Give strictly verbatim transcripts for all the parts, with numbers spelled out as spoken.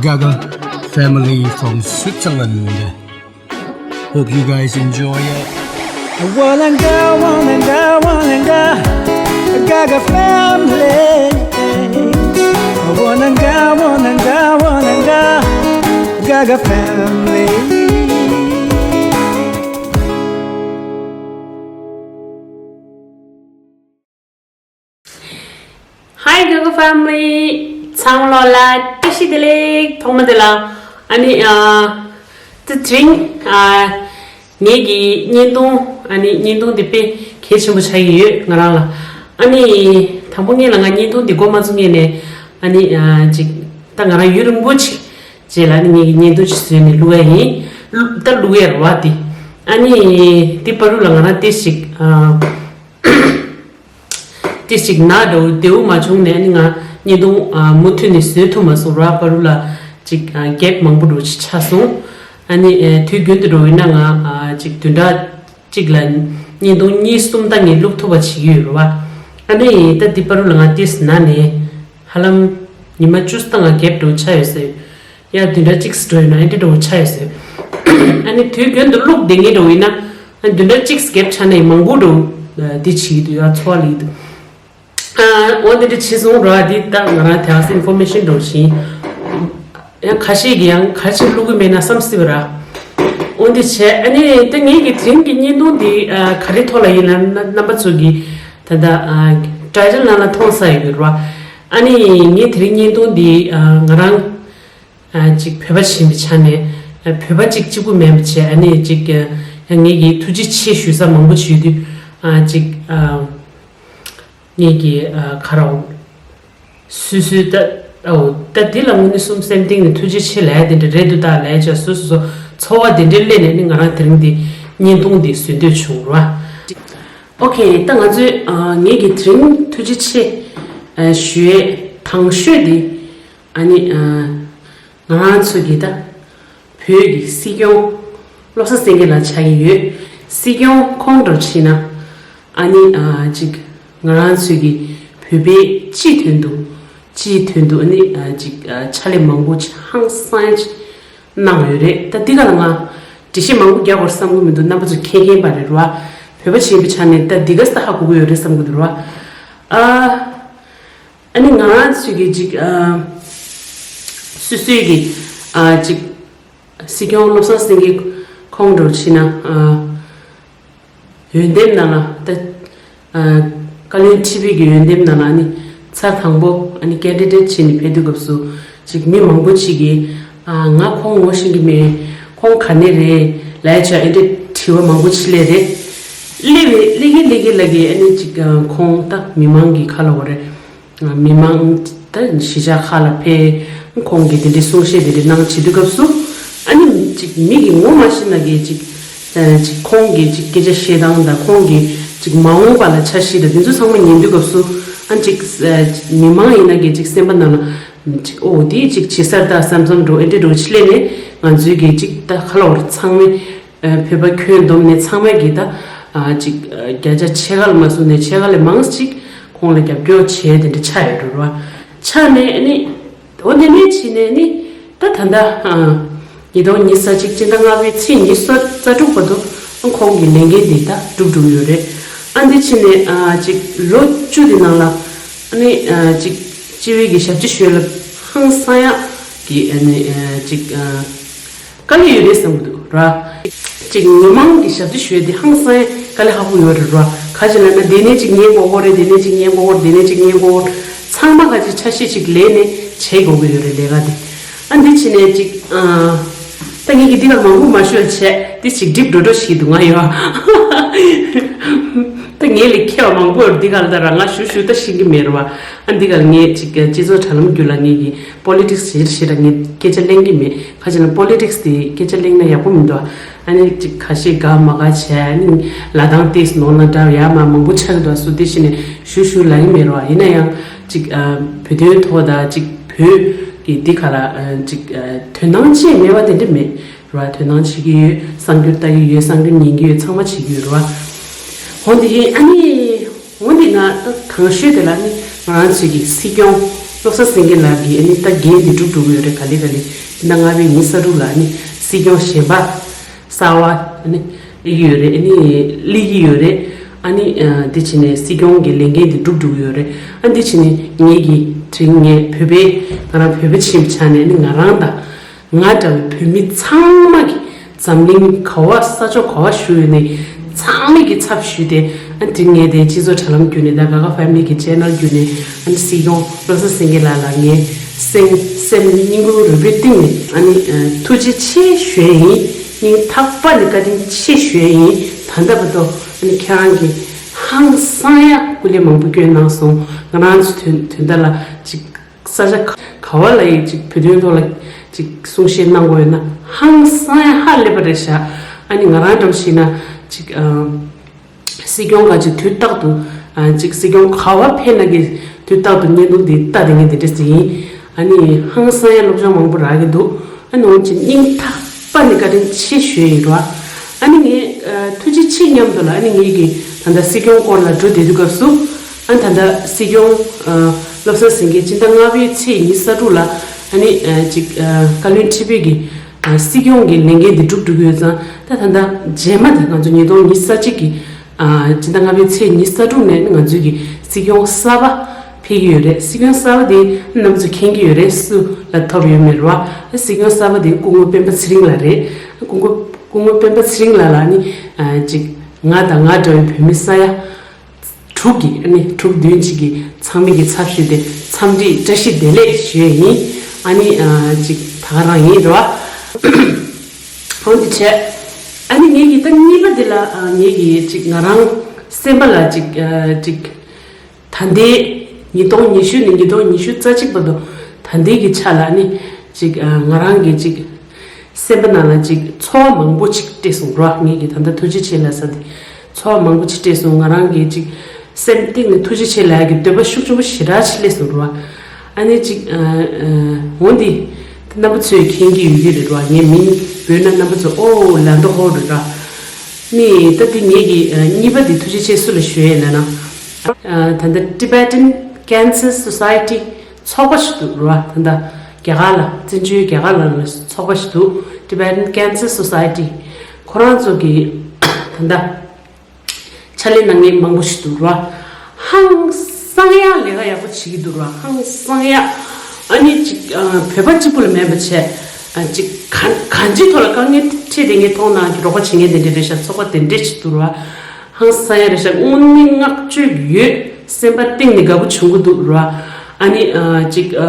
Gaga family from Switzerland. Hope you guys enjoy it. Walanga, walanga, walanga, Gaga family. Walanga, walanga, walanga, Gaga family. Hi Gaga family. ཚང་མ་ལོ་ལ་བཀྲ་ཤིས་བདེ་ལེགས། ཐོག་མ་དེ་ལ་ཨ་ནི་ཨ་དེ་དྲིན་ཨ་ངེད་ཀྱི་བརྙན་ཐུང་ཨ་ནི་བརྙན་ཐུང་དེ་དཔེ་གལ་ཆེན་པོ་ཆགས་ཀྱི་ཡོད་ང་རང་ལ། ཨ་ནི་དང་པོ་ངེད་ལ་ང་བརྙན་ཐུང་དེ་འགོ་མ་ཚུགས་ངེད་ནས་ཨ་ནི་ཨ་ཅིག་ད་ང་རང་ཡུན་རིང་པོ་ཅིག་རྗེས་ལ་ཨ་ནི་ངེད་ཀྱི་བརྙན་ཐུང་ཅིག་བཟོས་ནས་བླུག་ཡ་ཡིན། བླུག་ད་བླུག་ཡ་རེད་བ་དེ། ཨ་ནི་དེ་བར་དུ་ལ་ང་རང་ཏོག་ཙམ་ཅིག་ཨ། ཏོག་ཙམ་ཅིག་ན་འདྲ་བོ་བདེ་བོ་མ་བྱུང་ནས་ཨ་ནི་ང་བརྙན་ཐུང་ཨ་མུ་མཐུད་ནས་བཟོས་ཐུབ་མ་སོང་ར། བར་དུ་ལ་ཅིག་ཨ་གེབ་མང་པོ་འདྲ་བོ་ཅིག་ཆགས་སོང་། ཨ་ནི་ཨེ་དུས་རྒྱུན་དུ་འགྲོ་ཡིན་ན་ང་ཨ་ཅིག་བདུན་ཕྲག་གཅིག་ལ་བརྙན་ཐུང་གཉིས་གསུམ་ད་ངས་བླུག་ཐུབ་པ་བྱེད་ཀྱི་ཡོད་རེད་བ། ཨ་ནི་ད་འདི་བར་དུ་ལ་ང་ཏོག་ཙམ་ན་ནས་ཧ་ལམ་ཉི་མ་བཅུ་ཙམ་ད་ང་གེབ་འདྲ་བོ་ཆགས་ཡོད་ཟེར། ཡ་བདུན་ཕྲག་གཅིག་འགྲོ་ཡིན་ན་ཨེ་འདྲ་འདྲ་བོ་ཆགས་ཡོད་ཟེར། ཨ་ནི་དུས་རྒྱུན་དུ་བླུག་བསྡད་མཁན་འདྲ་བོ་ཡིན་ན། ཨ་བདུན་ཕྲག་གཅིག་གེབ་ཆགས་ནས་མང་པོ་འདྲ་བོ་འདི་བྱེད་ཀྱི་འདུག་ཡ་འཚོ་བ་ལས་འདུག་ཨ་འོ་འདི་འདྲ་བྱེད་སོང་ར། འདི་ད་ང་རང་དེ་ཨ་ཨིན་ཕོར་མེ་ཤན་འདྲ་བོ་ཞིག་ཡང་ཁ་ཤས་ཀྱིས་ཡང་ག་རེ་བྱས་བླུག་གི་མེད་ན་བསམ་སྲིད་པ་ར། འོ་འདི་བྱས་ཨ་ནི་ད་ངེད་ཀྱི་དེ་རིང་གི་བརྙན་ཐུང་འདི་ཨ་ག་རེ་ཐོག་ལ་ཡིན་ན་རྣམ་པ་ཚོ་གིས་ད་ལྟ་ཨ་ཊའི་ཊལ་ནང་ལ་མཐོང་ས་ཡོད་ར། ཨ་ནི་ངས་དེ་རིང་བརྙན་ཐུང་འདི་ཨ་ང་རང་ཨ་ཅིག་བོད་པ་ཞིག་ཡིན་པའི་ཆ་ནས་ཨ་བོད་པ་ཅིག་གཅིག་པུ་མིན་པ་བྱས། ཨ་ནི་ཅིག་ཨ་ངེད་ཀྱིས་ཐུགས་རྗེ་ཆེ་ཞུ་ས་མང་པོ་བྱེད་དུས་ཨ་ཅིག་ཨ་ངེད་ཀྱིས་ཨ་ག་རེ་སོ་སོའི་ད་ཨོ་ད་འདི་ལ་དངོས་གནས་སེམས་གཏིང་ནས་ཐུགས་རྗེ་ཆེ་ལབ་ཡ་དེ་འདྲ་རེད་འདུག་ད་ལབ་ཡ་བྱས་སོ་སོ་སོ་ཚོར་བ་དེ་འདྲ་སླེབས་ནས་ནི་ང་རང་དེ་རིང་འདི་བརྙན་ཐུང་འདི་བཟོ་འདོད་བྱུང་ར། ཨོ་ཁེ། ད་ང་ཚོས་ཨ་ངེད་ཀྱིས་དེ་རིང་ཐུགས་རྗེ་ཆེ་ཨ་ཞུ་ཡས་དང་ཤོས་འདི་ཨ་ནི་ཨ་ང་རང་ཚོ་གི་ད་བོད་ཀྱི་སྲིད་སྐྱོང་བློ་བཟང་སེང་གེ་ལགས་ཆགས་ཀྱི་ཡོད། སྲིད་སྐྱོང་ཁོང་འདྲ་བྱས་ན་ཨ་ནི་ཨ་ཅིག་ང་རང་ཚོ་གི་བོད་པའི་སྤྱིའི་དོན་དུ་སྤྱིའི་དོན་དུ་ཨ་ནི་ཨ་ཅིག་ཨ་ཕྱག་ལས་མང་པོ་ཧང་སང་ཅིག་གནང་ཡོད་རེད། ད་འདི་ག་ལ་ང་འགྲེལ་བཤད་མང་པོ་རྒྱག་དགོས་བསམ་གྱི་མི་འདུག་རྣམ་པ་ཚོ་མཁྱེན་མཁྱེན་པ་རེད་ར། བོད་པ་ཞིག་ཡིན་པའི་ཆ་ནས་ད་འདི་ག་ས་ཧ་གོ་གི་ཡོད་རེད་བསམ་གྱི་འདུག་ར། ཨ་ཨ་ནི་ང་རང་ཚོས་ཀྱི་ཅིག་ཨ་སོ་སོའི་གི་ཨ་ཅིག་སྲིད་སྐྱོང་བློ་བཟང་སེང་གེ་ཁོང་འདྲ་བྱས་ན་ཨ་འོས་འདེམས་ནང་ལ་ད་ཨ་བཀའ་བློན་ཁྲི་པའི་གི་འོས་འདེམས་ནང་ལ་ཨ་ནི་ཚར་དང་པོ་ཨ་ནི་ཀེན་ཌི་ཌེཊ་བྱས་ནས་ཕེབས་དུས་སྐབས་སུ་ཅིག་མི་མང་པོ་ཅིག་གིས་ཨ་ང་ཁོང་ངོ་ཤེས་ཀྱི་མེད། ཁོང་ག་ནས་རེད་ལབ་ཡ་ཅིག་ཨ་ནི་དྲི་བ་མང་པོ་ཅིག་སླེབས་རེད། སླེབས་པའི་སླེབས་ཀྱིན་སླེབས་ཀྱིན་ལ་གི་ཨ་ནི་ཅིག་ཨ་ཁོང་ད་མི་མང་གི་ཁ་ལ་འོ་རེད། མི་མང་ད་གཞིས་ཆགས་ཁག་ལ་ཕེབས། ཁོང་གིས་དེ་འདྲའི་གསུང་བཤད་དེ་འདྲའི་གནང་བྱེད་དུས་སྐབས་སུ་ཨ་ནི་ཅིག་མི་གིས་ངོ་མ་ཤེས་ན་གི་ཅིག་ཅིག་ཁོང་གིས་ཅིག་སྐད་ཆ་བཤད་སྟངས་དང་ཁོང་གིས་ཅིག་མ་འོངས་པ་ལ་འཆར་གཞི་དང་དེ་ཚོ་ཚང་མ་ཉན་དུས་སྐབས་སུ་ཨ་ཅིག་མི་མང་ཡིན་ན་གི་ཅིག་སེམས་པ་ནང་ལ་ཅིག་ཨོ་དེ་ཅིག་བྱེད་ས་ད་བསམ་བསམ་འགྲོ་ཨེ་འདྲ་འགྲོ་ཆི་ལས་ནས་ང་ཚོའི་གི་ཅིག་ད་ཁ་ལོ་ཚང་མས། ཨ་བོད་པ་ཁྱོན་བསྡོམས་ནས་ཚང་མས་ཀྱིས་ད་ཨ་ཅིག་ཨ་བརྒྱ་ཆ་ཕྱེད་ཀ་ལ་མ་སོང་ནས་ཕྱེད་ཀ་ལས་མང་ཅིག་ཁོང་ལ་རྒྱབ་སྐྱོར་བྱས་དེ་འདྲ་ཆགས་ཡོད་འགྲོ་ར། ཆགས་ནས་ཨ་ནི་འོ་དེ་ནས་ཕྱིན་ནས་ནི་ད་ད་ལྟ་ཨ་ཉིས་སྟོང་ཉི་ཤུ་རྩ་གཅིག་སྤྱི་ཟླ་ལྔ་པའི་ཚེས་ཉི་ཤུ་རྩ་དྲུག་བར་དུ་ཨ་ཁོང་གི་ལས་འགན་དེ་ད་གྲུབ་གྲུབ་ཡོད་རེད། ཨ་འདི་ཕྱིན་ནས་ཨ་ཅིག་ལོ་བཅུ་དེ་ནང་ལ་ཨ་ནི་ཨ་ཅིག་སྤྱི་བའི་གི་ཞབས་ཕྱི་ཞུས་ལ་ཧང་སང་ཡག་གི་ཨ་ནི་ཨ་ཅིག་ཨ། དཀའ་ལས་ཡོད་རེད་བསམ་གྱི་འདུག་ར། ཅིག་མི་མང་གི་ཞབས་ཕྱི་ཞུ་ཡས་དེ་ཧང་སང་དཀའ་ལས་ཁག་པོ་ཡོད་རེད་ར། ག་ཅི་ལབ་ན་དེ་ནས་ཅིག་ཉན་དགོས་ཀྱི་རེད། དེ་ནས་ཅིག་ཉན་དགོས་ཀྱི་རེད། དེ་ནས་ཅིག་ཉན་དགོས་ཀྱི་རེད། ཚང་མ་ག་ཅིག་ཆ་ཤས་ཅིག་ལས་ནས་བྱེད་དགོས་ཀྱི་ཡོད་རེད་ལས་ཀ་དེ། ཨ་འདི་ཕྱིན་ནས་ཅིག་ཨ་ད་ངས་ཀྱི་འདི་ག་མང་པོ་མ་ཤོད་བྱས་འདི་ཅིག་སྒྲིབ་འགྲོ་འགྲོ་ཞིག་འདུག་ང་ཡོད། ད་ངས་ལས་མཁས་པ་མང་པོ་ཡོད་འདི་ག་ལ་ད་ར་ང་ཞུ་ཞུ་ད་ཤེས་ཀྱི་མེད་ར་བ། ཨ་འདི་ག་ལ་ངས་ཅིག་སྤྱི་ཚོགས་དྲ་ལམ་བརྒྱུད་ལ་ངས་ཀྱི་པོ་ལི་ཊིག་སི་ཞེ་ཞེ་དྲག་ངས་སྐད་ཆ་གླེང་གི་མེད། ཁ་ཅིག་ན་པོ་ལི་ཊིག་སི་དེ་སྐད་ཆ་གླེང་ན་ཡག་པོ་མི་འདུག་ཨ་ནི་ཅིག་ཁ་ཤས་དགའ་མ་དགའ་བྱས་ཨ་ནི་ལ་དང་ཏིས་ནོར་ན་འདྲ་ཡ་མ་མང་པོ་ཆགས་ཀྱི་འདུག་སུ་དེ་བཞིན་ནས་ཞུ་ཞུ་ལབ་ཀྱི་མེད་རོགས། ཡིན་ན་ཡང་ཅིག་བོད་དོན་ཐོག་དང་ཅིག་བོད་ཀྱི་འདི་ག་ལ་ཅིག་དོ་སྣང་ཅིག་མེད་པ་དེ་འདྲ་མེད་རོགས། དོ་སྣང་བྱེད་ཀྱི་ཡོད། གསར་འགྱུར་ལྟ་གི་ཡོད། གསར་འགྱུར་ཉན་གྱི་ཡོད། ཚང་མ་བྱེད་ཀྱི་ཡོད་རོགས། འོན་ཏེ་ཨ་ནི། འོ་འདི་ང་ད་གང་ཤོད་དེ་ལ་ནི་ང་རང་ཚོའི་གི་སྲིད་སྐྱོང་ བློ་བཟང་སེང་གེ་ལགས་ཀྱིས་ཨ་ནི་ད་འགན་འདི་སྒྲུབ་འགྲོ་གི་ཡོད་རེད། ག་ལེ་ག་ལེ། ཟླ་ལྔ་པའི་ཉི་ཤུ་རྩ་དྲུག་ལ་ཨ་ནི་སྲིད་སྐྱོང་གཞན་པ་གསར་པ་ཨ་ནི་སླེབས་ཀྱི་ཡོད་རེད། ཨ་ནི་སླེབས་ཀྱི་ཡོད་རེད། ཨ་ནི་ཨ་འདི་བྱས་ནས་སྲིད་སྐྱོང་གི་ལས་འགན་འདི་སྒྲུབ་འགྲོ་གི་ཡོད་རེད། ཨ་འདི་བྱས་ནས་ངེད་ཀྱིས་དྲན། ངས་བོད་པའི་ང་རང་བོད་པ་ཆེན་པོ་ཆགས་ནས་ཨ་ནི་ང་རང་དང་། ང་འདྲ་བའི་བོད་མི་ཚང་མ་གི་འཛམ་གླིང་ག་བ་ས་ཕྱོགས་ག་བ་བཞུགས་ཡོད་ནི་ཚང་མས་ཀྱི་ཚབ་ཞུས་ཏེ། ཨ་འདི་ངས་དེ་སྤྱི་ཚོགས་དྲ་ལམ་བརྒྱུད་ནས་དང་ག་ག་ཕེ་མི་ལི་གི་ཆེ་ནལ་བརྒྱུད་ནས་ཨ་ནི་སྲིད་སྐྱོང་བློ་བཟང་སེང་གེ་ལགས་ལ་ངས་སེམས་སེམས་སྙིང་ཁུང་རུས་པའི་གཏིང་ནས་ཨ་ནི་ཐུགས་རྗེ་ཆེ་ཞུ་ཡས་ཡིན། སྙིང་ཐག་པ་ནས་བཀའ་དྲིན་ཆེ་ཞུ་ཡས་ཡིན། ད་ལྟ་བར་དུ་ཨ་ནི་ཁྱེད་རང་གིས་ཧང་སང་ཡ་སྐུ་ལས་མང་པོ་བསྐྱོན་གནང་སོང་། ང་རང་ཚོ་དོན་དོན་དག་ལ་ཅིག་ས་ཆ་ག་ག་བ་ལ་ཡི་ཅིག་བོད་དོན་ཐོག་ལ་ཅིག་གསུང་བཤད་གནང་དགོས་ཡོད་ན་ཧང་སང་ཡ་ཧ་ལས་པ་རེད་ཤག་ཨ་ནི་ང་རང་འདྲ་བོ་ཞིག་ན་ཅིག་ཨ་སྲིད་སྐྱོང་ག་ཅིག་དུས་རྟག་ཏུ་ཨ་ཅིག་སྲིད་སྐྱོང་ག་བ་ཕེབས་ན་གི་དུས་རྟག་ཏུ་བརྙན་ཐུང་འདི་ལྟ་དེ་ངས་འདི་འདྲ་ཟེར་ཡིན། ཨ་ནི་ཧང་སང་ཡ་སློབ་སྦྱོང་མང་པོ་རག་གི་འདུག་ཨ་ནི་འོན་ཅིག་སྙིང་ཐག་པ་ནས་བཀའ་དྲིན་ཆེ་ཞུ་ཡི་རོ། ཨ་ནི་ངས་ཨ་ཐུགས་རྗེ་ཆེ་སྙམ་དུ་ལ། ཨ་ནི་ངས་ཀྱི་ད་ལྟ་སྲིད་སྐྱོང་སྐོར་ལ་འགྲོ་བསྡད་དུས་སྐབས་སུ། ཨ་ནི་ད་ལྟ་སྲིད་སྐྱོང་ཨ་བློ་བཟང་སེང་གེ་སྤྱི་ཟླ་ལྔ་པའི་ཚེས་ཉི་ཤུ་རྩ་དྲུག་ལ་ཨ་ནི་ཨ་ཅིག་ཨ་བཀའ་བློན་ཁྲི་པའི་གི་ཨ་སྲིད་སྐྱོང་གི་ལས་འགན་འདི་སྒྲུབ་འགྲོ་གི་ཡོད་ཙང་། ད་ད་ལྟ་རྗེས་མ་དེ་ང་ཚོ་ཉིས་སྟོང་ཉི་ཤུ་རྩ་གཅིག་གི་ཨ་སྤྱི་ཟླ་ལྔ་པའི་ཚེས་ཉི་ཤུ་རྩ་དྲུག་ནས་ང་ཚོའི་གི་སྲིད་སྐྱོང་གསར་པ་ཕེབས་ཀྱི་ཡོད་རེད། སྲིད་སྐྱོང་གསར་པ་དེ་རྣམ་ཚོ་མཁྱེན་གྱི་ཡོད་རེད། སུ་ལ་ཐོབ་ཡོད་མེད་རེད་བ། སྲིད་སྐྱོང་གསར་པ་དེ་སྐུ་ངོ་སྤེན་པ་ཚེ་རིང་ལགས་རེད། སྐུ་ངོ་སྐུ་ངོ་སྤེན་པ་ཚེ་རིང་ལགས་ལ་ནི་ཨ་ཅིག་ང་དང་ང་འདྲ་བའི་བོད་མི་ས་ཡ་དྲུག་གི་ཨ་ནི་དྲུག་བདུན་ཅིག་གི་ཚང་མ་གི་ཚབ་ཞུས་ཏེ་འཚམས་འདྲི་བཀྲ་ཤིས་བདེ་ལེགས་ཞུ་ཡས་ཡིན། ཨ་ནི་ཨ་ཅིག་ད་ག་རང་ཡིན་རེད་བ། འོ་འདི་བྱས། ཨ་ནི་ངེད་ཀྱི་ད་གཉིས་པ་འདི་ལ་ཨ་ངེད་ཀྱི་ཅིག་ང་རང་སེམས་པ་ལ་ཅིག་ཨ་ཅིག་ད་ལྟའི་ཉིས་སྟོང་ཉི་ཤུ་ནས་ཉིས་སྟོང་ཉི་ཤུ་རྩ་གཅིག་བར་དུ་ད་ལྟའི་གི་ཆ་ལ་ནི་ཅིག་ཨ་ང་རང་གི་ཅིག་སེམས་པ་ནང་ལ་ཅིག་ཚོར་བ་མང་པོ་ཅིག་སྤྲད་སོང་རོ། ངེད་ཀྱི་ད་ལྟ་ཐུགས་རྗེ་ཆེ་ལབ་ས་དེ་ཚོར་བ་མང་པོ་ཅིག་སྤྲད་སོང་། ང་རང་གི་ཅིག་སེམས་གཏིང་ནས་ཐུགས་རྗེ་ཆེ་ལབ་ཡ་གི་འདོད་པ་ཤུགས་ཆེན་པོ་ཞེ་དྲག་ཅིག་སླེབས་སོང་རོ། ཨ་ནི་ཅིག་ཨ་ཨ་འོ་འདི་རྣམ་པ་ཚོས་མཁྱེན་གྱི་ཡོད་ཀྱི་རེད་རོ། ངས་མིང་འབོད་ན་རྣམ་པ་ཚོ་ཨོ་ལ་མདོ་ཧོ་རེད་ར། ནི་ད་འདི་ངེད་ཀྱི་ཨ་གཉིས་པ་འདི་ཐུགས་རྗེ་ཆེ་སུ་ལ་ཞུ་ཡས་ལབ་ན། ཨ་ད་ལྟ་Tibetan Cancer Society ཚོགས་པ་ཞིག་འདུག་ར། ད་ལྟ་རྒྱ་གར་ལ་བཙན་བྱོལ་རྒྱ་གར་ལ་ལ་ཚོགས་པ་ཞིག་འདུག Tibetan Cancer Society། ཁོ་རང་ཚོ་གི་ད་ལྟ་ཕྱག་ལས་གནང་མཁན་མང་པོ་ཞིག་འདུག་ར། ཧང་སང་ཡ་ལས་ཀ་ཡག་པོ་བྱེད་ཀྱི་འདུག་ར། ཧང་སང་ཡ། ཨ་ནི་ཅིག་ཨ་བོད་པ་གཅིག་པུ་ལ་མེད་པ་བྱས། ཨ་ཅིག་གང་གང་ཅིའི་ཐོག་ལ་དཀའ་ངལ་འཕྲད་བསྡད་མཁན་མཐོང་ན་རོགས་པ་བྱེད་མཁན་དེ་འདྲ་རེད་ཤག་ཚོགས་པ་དེ་འདྲས་ཅིག་འདུག་ར། ཧང་སང་ཡ་རེད་ཤག་དངོས་གནས་བསྔགས་བརྗོད་ཡོད། སེམས་པ་གཏིང་ནས་དགའ་པོ་བྱུང་གི་འདུག་ར། ཨ་ནི་ཨ་ཅིག་ཨ་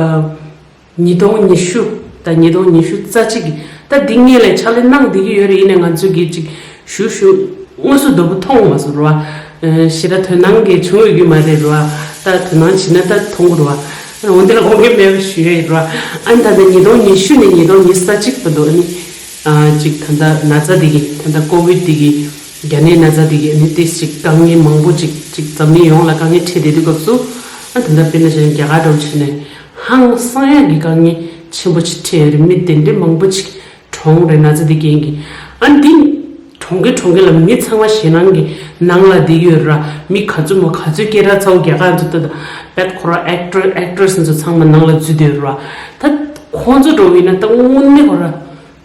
ཉིས་སྟོང་ཉི་ཤུ་དང་ཉིས་སྟོང་ཉི་ཤུ་རྩ་གཅིག་གི་ད་འདི་སྔོན་ལ་ཕྱག་ལས་གནང་བསྡད་ཀྱི་ཡོད་རེད། ཡིན་ནའི་ང་ཚོས་གི་ཅིག་ཞུ་ཞུ་དངོས་སུ་རྡོ་བུ་མཐོང་མ་སོང་ར། ཨ་ཞེ་དྲག་དོ་སྣང་གི་བྱུང་ཡོད་ཀྱི་མ་རེད་ར། ད་དོ་སྣང་བྱས་ན་ད་མཐོང་གི་ར། འོན་ཏེ་ལ་དགོངས་འགལ་མེད་པ་ཞུ་ཡ་ཡིན་ར། ཨ་ནི་ད་ལྟ་ཉིས་སྟོང་ཉི་ཤུ་ནས་ཉིས་སྟོང་ཉི་ཤུ་རྩ་གཅིག་བར་དུ་ཨ་ནི་ཨ་ཅིག་ད་ལྟ་ན་ཚ་འདི་གི་ད་ལྟ་ཀོ་བིད་འདི་གི་རྒྱ་ནད་ན་ཚ་འདི་གི་ཨ་ནི་ཏིས་ཅིག་དཀའ་ངལ་མང་པོ་ཅིག་ཅིག་འཛམ་གླིང་ཡོངས་ལ་དཀའ་ངལ་འཕྲད་བསྡད་དུས་སྐབས་སུ། ཨ་ད་ལྟ་དཔེར་ན་བྱས་ན་རྒྱ་གར་འདྲ་བོ་བྱས་ནས་ཧང་སང་ཡ་གི་དཀའ་ངལ་ཆེན་པོ་ཅིག་འཕྲད་ཡོད་རེད། མི་དེ་འདྲའི་མང་པོ་ཅིག་གྲོངས་རེད། ན་ཚ་འདི་རྐྱེན་གྱིས། ཨ་འདི་གྲོངས་ཀྱི་གྲོངས་ཀྱི་ལ་མི་ཚང་མ་ཞེད་སྣང་གི་ནང་ལ་བསྡད་ཀྱི་ཡོད་ར། མི་ག་ཚོད་མོ་ག་ཚོད་སྐད་གྲགས་ཚ་བོ་རྒྱ་གར་ཚོ་ལྟ་ད་བད་ཁོ་ར་ཨེག་ཊར་ཨེག་ཊྲེ་སི་ཚོ་ཚང་མ་ནང་ལ་འཛུལ་བསྡད་ཡོད་ར། ད་ཁོང་ཚོ་འགྲོ་བ་ཡིན་ན་ད་དངོས་གནས་ཁོ་ར་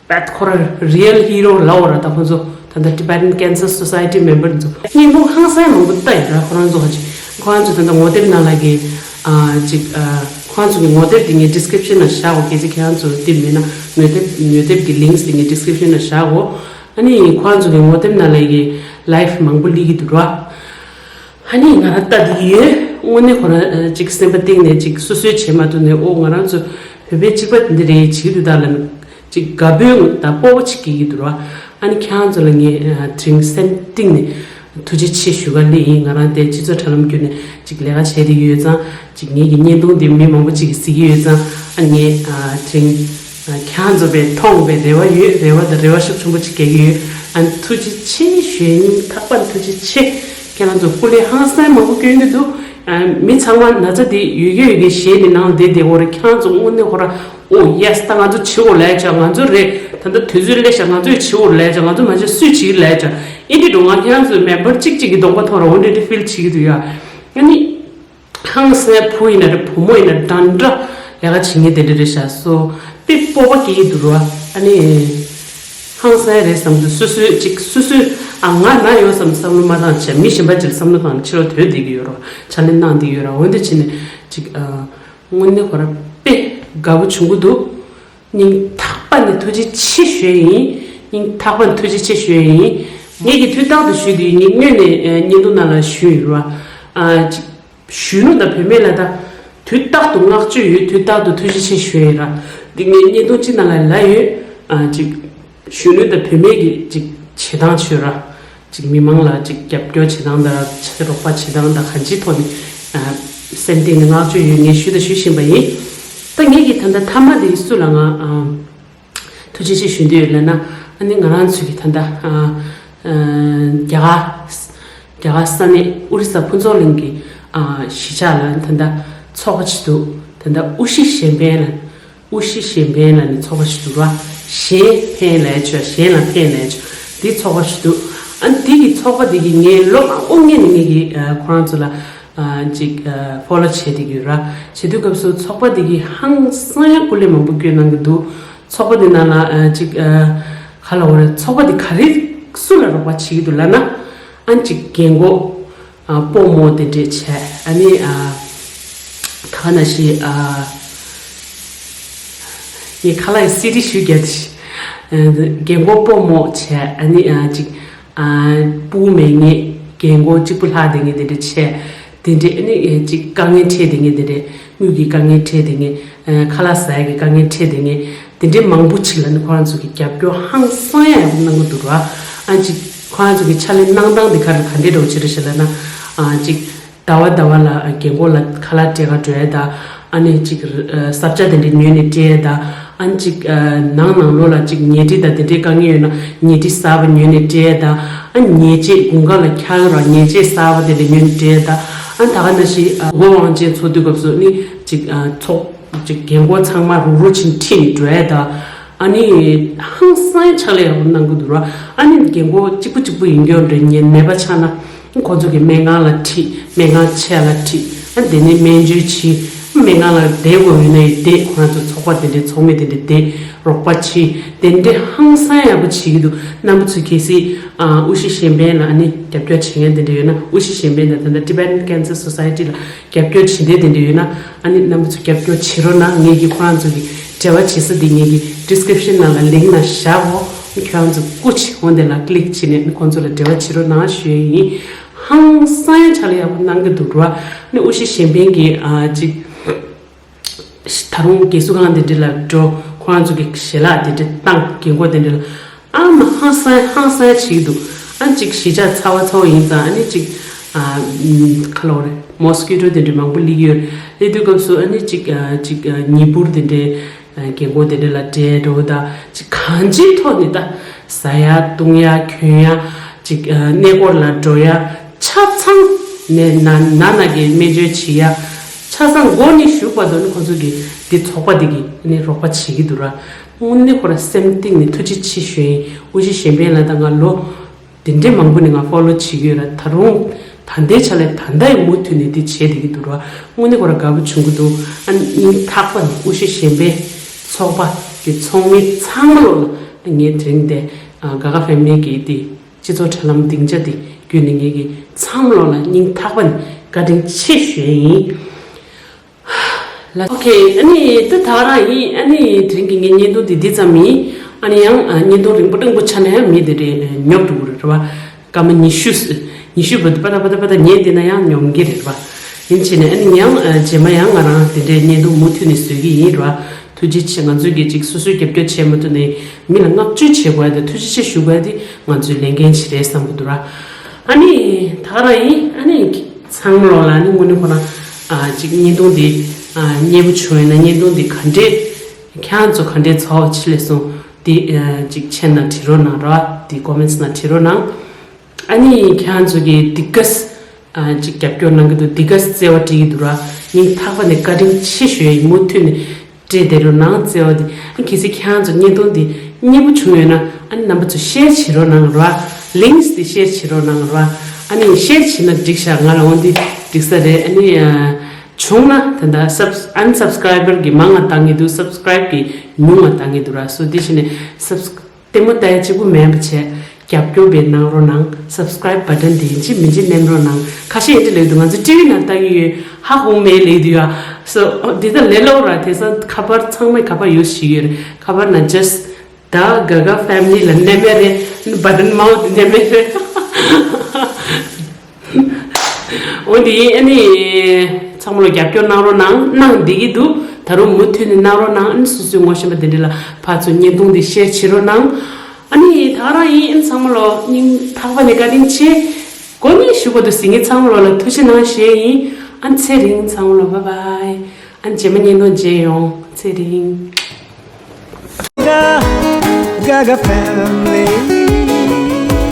བད་ཁོ་ར་རི་ཡལ་ཧི་རོ་ལབ་འོ་ར། ད་ཁོང་ཚོ་ད་ལྟ་Tibetan Cancer Society member་ཚོ་སྙིང་ཁུང་ཧང་སང་མང་པོ་ལྟ་ཡོད་ར། ཁོ་རང་ཚོ་ཧ་ཅི་ཁོ་རང་ཚོ་ད་ལྟ་ངོ་དེབ་ནང་ལ་གི་ཨ་ཅིག་ཨ་ཁོ་རང་ཚོ་གི་ངོ་དེབ་དེ་ངས་ཌི་སི་ཀི་རིབ་ཤན་ནང་བཞག་གོ། གལ་སྲིད་ཁྱེད་རང་ཚོ་དེ་མེད་ན་ངོ་དེབ་ངོ་དེབ་ཀྱི་ལིངྐ་སི་དེ་ངས་ཌི་སི་ཀི་རིབ་ཤན་ནང་བཞག་གོ། ཨ་ནི་ཁོ་རང་ཚོ་གི་ངོ་དེབ་ནང་ལ་གི་ལའིབ་མང་པོ་སླེབས་ཀྱི་འདུག་ར། ཨ་ནི་ང་རང་ལྟ་དེ་ཡོད། དངོས་གནས་ཁོ་རང་ཅིག་སེམས་པ་གཏིང་ནས་ཅིག་སོ་སོའི་བྱེད་མ་ཐུབ་ནས་ཨོ་ང་རང་ཚོ་བོད་པའི་གཅིག་པ་འདི་རེད་བྱེད་ཀྱི་འདུག་ད་ལ་ཅིག་དགའ་པོའི་དང་སྤོབས་པ་ཅིག་སྐྱེ་གི་འདུག་ར། ཨ་ནི་ཁྱེད་རང་ཚོ་ལ་ངས་དྲིན་སེམས་གཏིང་ནས་ཐུགས་རྗེ་ཆེ་ཞུ་ག་སླེབས་ཡིན། ང་རང་དེ་སྤྱི་ཚོགས་དྲ་ལམ་བརྒྱུད་ནས་ཅིག་ལས་ཀ་བྱས་བསྡད་ཀྱི་ཡོད་ཙང་། ཅིག་ངེད་ཀྱི་བརྙན་ཐུང་འདི་མི་མང་པོ་ཅིག་གིས་གཟིགས་ཀྱི་ཡོད་ཙང་། ཨ་ངས་དྲིན་ཁྱེད་རང་ཚོ་བས་མཐོང་བའི་རེ་བ་ཡོད། རེ་བ་དང་རེ་བ་ཤུགས་ཆེན་པོ་ཅིག་རྒྱག་གི་ཡོད། ཨ་ནི་ཐུགས་རྗེ་ཆེ་ཞུ་ཡ་ཡིན། ཐག་པ་ཐུགས་རྗེ་ཆེ། ཁྱེད་རང་ཚོ་སྐུ་ལས་ཧང་སང་མང་པོ་བསྐྱོན་གྱི་འདུག་ཨ་མི་ཚང་མ་ན་ཚ་དེ་ཡོད་ཀྱི་ཡོད་ཀྱི་ཞེད་ནས་ནང་བསྡད་བསྡད་ཡོད་རེད། ཁྱེད་རང་ཚོ་དངོས་གནས་ཁོ་ར་ཨོ་ཡེ་སི་ད་ང་ཚོ་བྱེད་དགོས་ལབ་ཡ་ཅིག་ང་ཚོ་རེད། ད་ལྟ་དུས་ཚོད་སླེབས་ཤག་ང་ཚོས་བྱེད་དགོས་ལབ་ཡ་ཅིག་ང་ཚོ་མ་བྱེད་སུས་བྱེད་ལབ་ཡ་ཅིག་ཨེ་འདྲ་འགྲོ། ང་ཁྱེད་རང་ཚོའི་མེམ་བར་གཅིག་གཅིག་གི་གདོང་པ་མཐོང་ར་འོ་འདྲ་འདྲ་ཕིལ་བྱེད་ཀྱི་འདུག་ཡ། ཨ་ནི། ཧང་སངས་བུ་ཡིན་ན་རེད། བུ་མོ་ཡིན་ན་འདྲ་འདྲ་ལས་ཀ་བྱེད་མཁན་དེ་འདྲ་རེད་ཤག་སོ། དཔེ་སྤོབས་པ་སྐྱེ་གི་འདུག་ར། ཨ་ནི་ཧང་སངས་རེད་བསམ་དུས་སོ་སོའི་ཅིག་སོ་སོའི་ཨ་ང་ན་ཡོད་བསམ་བསམ་བློ་མ་བཏང་བྱས། མི་གཞན་པ་ཅིག་ལ་བསམ་བློ་བཏང་ནས་ཕྱི་ལོགས་སྡོད་བསྡད་ཀྱི་ཡོད་ར། ཕྱག་ལས་གནང་བསྡད་ཀྱི་ཡོད་ར། འོན་ཏེ་ཕྱིན་ནས་ཅིག་ཨ་དངོས་གནས་ཁོ་རང་དཔེ་དགའ་པོ་བྱུང་གི་འདུག་སྙིང་ཐག་པ་ནས་ཐུགས་རྗེ་ཆེ་ཞུ་ཡ་ཡིན། སྙིང་ཐག་པ་ནས་ཐུགས་རྗེ་ཆེ་ཞུ་ཡ་ཡིན། ངེད་ཀྱིས་དུས་རྟག་ཏུ་ཞུས་དུས་ངས་སྔོན་ནས་ཨ་བརྙན་ཐུང་ནང་ལ་ཞུས་ཡོད་ར། ཨ་ཅིག་གཞོན་ནུ་དང་བུད་མེད་ལ་ད་དུས་རྟག་ཏུ་བསྔགས་བརྗོད་ཡོད། དུས་རྟག་ཏུ་ཐུགས་རྗེ་ཆེ་ཞུ་ཡིན་ར། འདི་ངས་བརྙན་ཐུང་གཅིག་ནང་ལ་ལབ་ཡོད། ཨ་ཅིག་གཞོན་ནུ་དང་བུད་མེད་ཀྱི་ཅིག་བྱེད་སྟངས་བྱོས་ར། ཅིག་མི་མང་ལ་ཅིག་རྒྱབ་སྐྱོར་བྱེད་སྟངས་དང་རོགས་པ་བྱེད་སྟངས་དང་གང་ཅིའི་ཐོག་ནས་ཨ་སེམས་གཏིང་ནས་བསྔགས་བརྗོད་ཡོད། ངས་ཞུས་དང་ཞུ་བཞིན་པ་ཡིན། ད་ངེད་ཀྱི་ད་ལྟ་མཐའ་མ་དེ་སུ་ལ་ང་ཨ། ཐུགས་རྗེ་ཆེ་ཞུ་འདོད་ཡོད་ལབ་ན། ཨ་ནི་ང་རང་ཚོའི་གི་ད་ལྟ་ཨ་ཨ་རྒྱ་གར་རྒྱ་གར་ས་གནས་ཨོ་རི་ས་ཕུན་ཚོགས་གླིང་གི་ཨ་གཞིས་ཆགས་ལ་ད་ལྟ་ཚོགས་པ་ཅིག་འདུག་ད་ལྟ་དབུ་གཞི་གཞན་ཕན་ལ་དབུ་གཞི་གཞན་ཕན་ལ་ནི་ཚོགས་པ་ཞིག་འདུག་ར། གཞན་ཕན་ལབ་ཆོག་གཞན་ལ་ཕན་ལབ་ཆོག་འདི་ཚོགས་པ་ཞིག་འདུག་ཨ་ནི་འདི་གི་ཚོགས་པ་འདི་གི་ངས་ལོ་མང་པོ་སྔོན་ནས་ངེད་ཀྱི་ཨ་ཁོ་རང་ཚོ་ལ་ཨ་ཅིག་ཨ་ཕོ་ལོ་བྱས་བསྡད་ཀྱི་ཡོད་ར། བྱེད་དུས་སྐབས་སུ་ཚོགས་པ་འདི་གིས་ཧང་སང་ཡང་སྐུ་ལས་མང་པོ་བསྐྱོན་གནང་གི་འདུག་ཚོགས་པ་འདི་ནང་ལ་ཨ་ཅིག་ཨ་ག་ལ་འོ་རེད། ཚོགས་པ་འདི་ག་རེ་སུ་ལ་རོགས་པ་བྱེད་ཀྱི་འདུག་ལབ་ན། ཨ་ཅིག་རྒན་གོག་ཨ་སྤོ་རྨོ་དེ་འདྲས་བྱས། ཨ་ནི་ཨ་ད་ག་ནང་བཞིན་ཨ་ངས་ཁ་ལག་གི་སི་ཌི་ཞུ་རྒྱབ་དེ་ཞིག་རྒན་གོག་སྤོ་རྨོ་བྱས། ཨ་ནི་ཨ་ཅིག་ཨ་སྤུ་གུ་མེད་མཁན་རྒན་གོག་གཅིག་པུ་ལྷག་བསྡད་མཁན་དེ་འདྲས་བྱས། དེ་འདྲས་ཨ་ནི་ཨ་ཅིག་དཀའ་ངལ་འཕྲད་བསྡད་མཁན་དེ་འདྲས། དངུལ་གྱི་དཀའ་ངལ་འཕྲད་བསྡད་མཁན། ཨ་ཁ་ལག་ཟ་ཡ་གི་དཀའ་ངལ་འཕྲད་བསྡད་མཁན། དེ་འདྲའི་མང་པོ་ཅིག་ལ་ནི་ཁོ་རང་ཚོ་གི་རྒྱབ་སྐྱོར་ཧང་སང་ཡ་ཡག་པོ་གནང་གི་འདུག་ར། ཨ་ཅིག་ཁོ་རང་ཚོ་གི་ཕྱག་ལས་གནང་སྟངས་དེ་ག་རེ་ག་འདྲའི་འདྲ་བོ་ཅིག་རེད་ཤག་ལབ་ན། ཨ་ཅིག་ཟླ་བ་ཟླ་བ་ལ་རྒན་གོག་ལ་ཁ་ལག་སྤྲད་ག་འགྲོ་ཡ་དང་། ཨ་ནི་ཅིག་ས་ཆ་དེ་འདྲའི་ཉོས་ནས་སྤྲད་ཡ་དང་། ཨ་ནི་ཅིག་ནང་ནང་ལོགས་ལ་ཅིག་ཉལ་ཁྲི་དང་དེ་འདྲའི་དཀའ་ངལ་ཡོད་ན་ཉལ་ཁྲི་གསར་པ་ཉོས་ནས་སྤྲད་ཡ་དང་། ཨ་ཉལ་ཆས་དགུན་ཁ་ལ་འཁྱག་ར་ཉལ་ཆས་གསར་པ་དེ་འདྲ་ཉོས་ནས་སྤྲད་ཡ་དང་། ཨ་ད་ག་ནང་བཞིན་ཨ་སྒོ་དབང་ཆེན་འཚོགས་དུས་སྐབས་སུ་ནི་ཅིག་ཚོགས། ཅིག་རྒན་གོག་ཚང་མ་རུག་རུག་ཕྱིན་ཁྲིད་ནས་འགྲོ་ཡ་དང་། ཨ་ནི་ཧང་སང་ཕྱག་ལས་ཡག་པོ་གནང་གི་འདུག་ར། ཨ་ནི་རྒན་གོག་གཅིག་པུ་གཅིག་པུ་ཡིན་རྒྱུ་འདྲ་ཉན་མེད་པ་ཆགས་ན་ཁོ་ཚོ་གི་སྨན་ཁང་ལ་ཁྲིད། སྨན་ཁང་ཆེ་ལ་ཁྲིད། ཨ་དེ་ནས་སྨན་བཅོས་བྱེད། སྨན་ཁང་ལ་བསྡད་དགོས་ཡོད་ན་ཡང་བསྡད། ཁོ་རང་ཚོ་ཚོགས་པ་དེ་འདྲའི་ཚོགས་མི་དེ་འདྲའི་བསྡད་རོགས་པ་བྱེད། དེ་འདྲའི་ཧང་སང་ཡག་པོ་བྱེད་ཀྱི་འདུག་རྣམ་པ་ཚོས་གལ་སྲིད་ཨ་དབུ་གཞི་གཞན་ཕན་ལ་ཨ་ནི་རྒྱབ་སྐྱོར་བྱེད་མཁན་དེ་འདྲ་ཡོད་ན། དབུ་གཞི་གཞན་ཕན་དང་ད་ལྟ་Tibetan Cancer Society་ལ་རྒྱབ་སྐྱོར་བྱེད་འདོད་དེ་འདྲ་ཡོད་ན། ཨ་ནི་རྣམ་པ་ཚོ་རྒྱབ་སྐྱོར་བྱེད་རོགས་གནང་། ངེད་ཀྱིས་ཁོ་རང་ཚོ་གི་འབྲེལ་བ་བྱེད་ས་དེ་ངེད་ཀྱི་description་ནང་ལ་link་ནང་བཞག་གོ། ཁྱོད་རང་ཚོ་སྐུ་མཁྱེན་འོ་དེ་ལ་click་བྱས་ནས་ཁོང་ཚོ་ལ་འབྲེལ་བ་བྱེད་རོགས་གནང་ཞུ་ཡ་ཡིན། ཧང་སང་ཡ་ཕྱག་ལས་ཡག་པོ་གནང་གི་འདུག་ར། ཨ་ནི་དབུ་གཞི་གཞན་ཕན་གྱི་ཨ་ཅིག་ད་རུང་རྒས་གསོ་ཁང་དེ་འདྲ་ལ་འགྲོ། ཁོ་རང་ཚོ་གི་ཞལ་ལག་དེ་འདྲ་བཏང་། རྒན་གོག་དེ་འདྲ་ལ་ཨ་མ་ཧང་སང་ཧང་སང་བྱེད་ཀྱི་འདུག་ཨ་ཅིག་གཞིས་ཆགས་ཚ་བ་ཚ་བ་ཡིན་ཙང་ཨ་ནི་ཅིག་ཨ་ཁ་ལོ་རེ་mosquito་དེ་འདྲ་མང་པོ་སླེབས་ཡོད། སླེབས་དུས་སྐབས་སུ་ཨ་ནི་ཅིག་ཨ་ཅིག་ཨ་ཉི་འབུར་དེ་འདྲ་ཨ་རྒན་གོག་དེ་འདྲ་ལ་སྤྲད་འགྲོ་དང་། ཅིག་གང་ཅིའི་ཐོག་ནས་ད་ཟ་ཡ་བཏུང་ཡ་གྱོན་ཡ། ཅིག་ཨ་གནས་སྐོར་ལ་འགྲོ་ཡ། ཆ་ཚང་ནས་ན་ན་ན་གི་སྨན་བཅོས་བྱེད་ཡ། ཆ་ཚང་མགོ་ནས་གཞུག་བར་དུ་ནི་ཁོ་ཚོ་གི་འདི་ཚོགས་པ་འདི་གི་ནི་རོགས་པ་བྱེད་ཀྱི་འདུག་ར། དངོས་གནས་ཁོ་ར་སེམས་གཏིང་ནས་ཐུགས་རྗེ་ཆེ་ཞུ་ཡིན། དབུ་གཞི་གཞན་ཕན་ལ་ད་ང་ལོ་དེ་འདྲའི་མང་པོ་ནས་ང་ཕོ་ལོ་བྱེད་ཀྱི་ཡོད་ར། ད་རུང་ད་ལྟའི་ཆ་ལས་ད་ལྟ་ཡི་མུ་མཐུད་ནས་འདི་བྱེད་བསྡད་ཀྱི་འདུག་ར། དངོས་གནས་ཁོ་ར་དགའ་པོ་བྱུང་གི་འདུག་ཨ་ནི་སྙིང་ཐག་པ་ནས་དབུ་གཞི་གཞན་ཕན་ཚོགས་པ་གི་ཚོགས་མི་ཚང་མ་ལོ་ལ་ངས་དེ་རིང་འདི་ཨ་དགའ་དགའ་ཕེ་མི་ལི་གི་འདི། སྤྱི་ཚོགས་དྲ་ལམ་སྡིངས་ཆ་འདི་བརྒྱུད་ནས་ངེད་ཀྱི་ཚང་མ་ལོ་ལ་སྙིང་ཐག་པ་ནས་བཀའ་དྲིན་ཆེ་ཞུ་ཡ་ཡིན། ལ་ཨོ་ཁེ། ཨ་ནི་ད་ད་རང་ཡིན། ཨ་ནི་དེ་རིང་གི་ངའི་བརྙན་ཐུང་འདི་འདི་ཙམ་ཡིན། ཨ་ནི་ཡང་ཨ་བརྙན་ཐུང་རིང་པོ་རིང་པོ་ཆགས་ན་ཡང་མི་དེ་འདྲས་ཉོབ་འགྲོ་གི་རེད་བ། སྐར་མ་ཉི་ཤུ་ཉི་ཤུ་བར་དུ་པ་ཏ་པ་ཏ་པ་ཏ་ཉན་བསྡད་ན་ཡང་ཉོབ་གི་རེད་བ། ཡིན་བྱས་ནས་ཨ་ནི་ཡང་ཨ་རྗེས་མ་ཡང་ང་རང་དེ་འདྲའི་བརྙན་ཐུང་མུ་མཐུད་ནས་བཟོ་གི་ཡིན་ར། ཐུགས་རྗེ་ཆེ། ང་ཚོས་ཀྱི་ཅིག་སོ་སོའི་རྒྱབ་སྐྱོར་བྱས་མ་ཐུབ་ནའི་མི་ལ་བསྔགས་བརྗོད་བྱེད་དགོས་ཡ་དང་ཐུགས་རྗེ་ཆེ་ཞུ་དགོས་ཡ་དེ་ང་ཚོའི་ལས་འགན་ཞིག་རེད་བསམ་གྱི་འདུག་ར། ཨ་ནི་ད་ག་རང་ཡིན། ཨ་ནི་ཚང་མ་ལོ་ལ་ཨ་ནི་དངོས་གནས་ཁོ་རང་ཨ་ཅིག་བརྙན་ཐུང་འདི་ཨ་མཉེས་པོ་བྱུང་ཡོད་ན་བརྙན་ཐུང་འདི་ག་འདྲས་ཁྱེད་རང་ཚོ་ག་འདྲས་ཚོར་བ་ཆེ་ལས་སོང་འདི་ཨ་ཅིག་མཆན་ནང་བྲིས་རོགས་གནང་ར། འདི་comments་ནང་བྲིས་རོགས་གནང་། ཨ་ནི་ཁྱེད་རང་ཚོ་གི་འདི་ག་ས་ཨ་ཅིག་རྒྱབ་སྐྱོར་གནང་གི་འདུག་འདི་ག་ས་བརྩེ་བ་བྲིས་ཀྱི་འདུག་ར། སྙིང་ཐག་པ་ནས་བཀའ་དྲིན་ཆེ་ཞུ་ཡ་ཡིན། མུ་མཐུད་ནས་སྤྲད་བསྡད་རོགས་གནང་། བརྩེ་བ་འདི་ཨ་གལ་སྲིད་ཁྱེད་རང་ཚོ་བརྙན་ཐུང་འདི་མཉེས་པོ་བྱུང་ཡོད་ན་ཨ་ནི་རྣམ་པ་ཚོ་share་བྱེད་རོགས་གནང་ར། links་འདི་share་བྱེད་རོགས་གནང་ར། ཨ་ནི་share་བྱེད་ན་འགྲིག་ཤག་ང་ལ་འོ་འདི་འགྲིག་ས་རེད། ཨ་ནི་ཨ། བྱུང་ན་ད་ལྟ་སབ་ཨན་སབ་སི་ཀ་རའི་བར་གྱི་མང་ང་བཏང་གི་འདུག་སབ་སི་ཀ་རའིབ་གྱི་ཉུང་ང་བཏང་གི་འདུག་ར། སོ་དེ་བཞིན་ནས་སབ་སི་ལྟད་མོ་ལྟ་ཡ་གཅིག་པུ་མེད་པ་བྱས་རྒྱབ་སྐྱོར་བས་གནང་རོགས་གནང་། སབ་སི་ཀ་རའིབ་བ་ཊན་དེ་ཡིན་གཅིག་མིན་གཅིག་མནན་རོགས་གནང་། ཁ་ཤས་ཡིན་གཅིག་ལབ་འདུག་ང་ཚོ་ཊི་ཝི་ནང་ལྟ་གི་ཡོད། ཧ་གོ་མེད་ལབ་འདུག་ཡ། སོ་འདི་ལྟ་ལས་སླ་པོ་ར། དེང་སང་ཁ་པར་ཚང་མའི་ཁ་པར་ཡོད་ཤིག་ཡོད་རེད། ཁ་པར་ནང་ཇ་སི་ཊི་ད་ག་ག་ཕེ་མི་ལི་ལ་མནན་པ་རེད། བ་ཊན་མང་པོ་དེ་མནན་པ་རེད། འོ་དེ་ཡིན། ཨ་ནི་ཚང་མ་ལོ་རྒྱབ་སྐྱོར་གནང་རོགས་གནང་། གནང་བསྡད་ཀྱི་འདུག་ད་རུང་མུ་མཐུད་ནས་གནང་རོགས་གནང་། ཨ་ནི་སོ་སོའི་ངོ་ཤེས་པ་དེ་འདྲ་ལ་ཕར་ཚུར་བརྙན་ཐུང་འདི་ཤེར་བྱེད་རོགས་གནང་། ཨ་ནི་ད་ག་རང་ཡིན། ཨ་ནི་ཚང་མ་ལོ་སྙིང་ཐག་པ་ནས་བཀའ་དྲིན་ཆེ། གོ་ནས་ཞུ་བ་དུ་ཟིན་ངེས་ཚང་མ་ལོ་ལ་ཐུགས་རྗེ་གནང་ཞེས་ཡིན། ཨ་ནི་ཚེ་རིང་། ཚང་མ་ལོ་བྷའི་བྷའི། ཨ་ནི་རྗེས་མ་བརྙན་ཐུང་མཇལ་ཡོང་། ཚེ་རིང་། Gaga, Gaga family.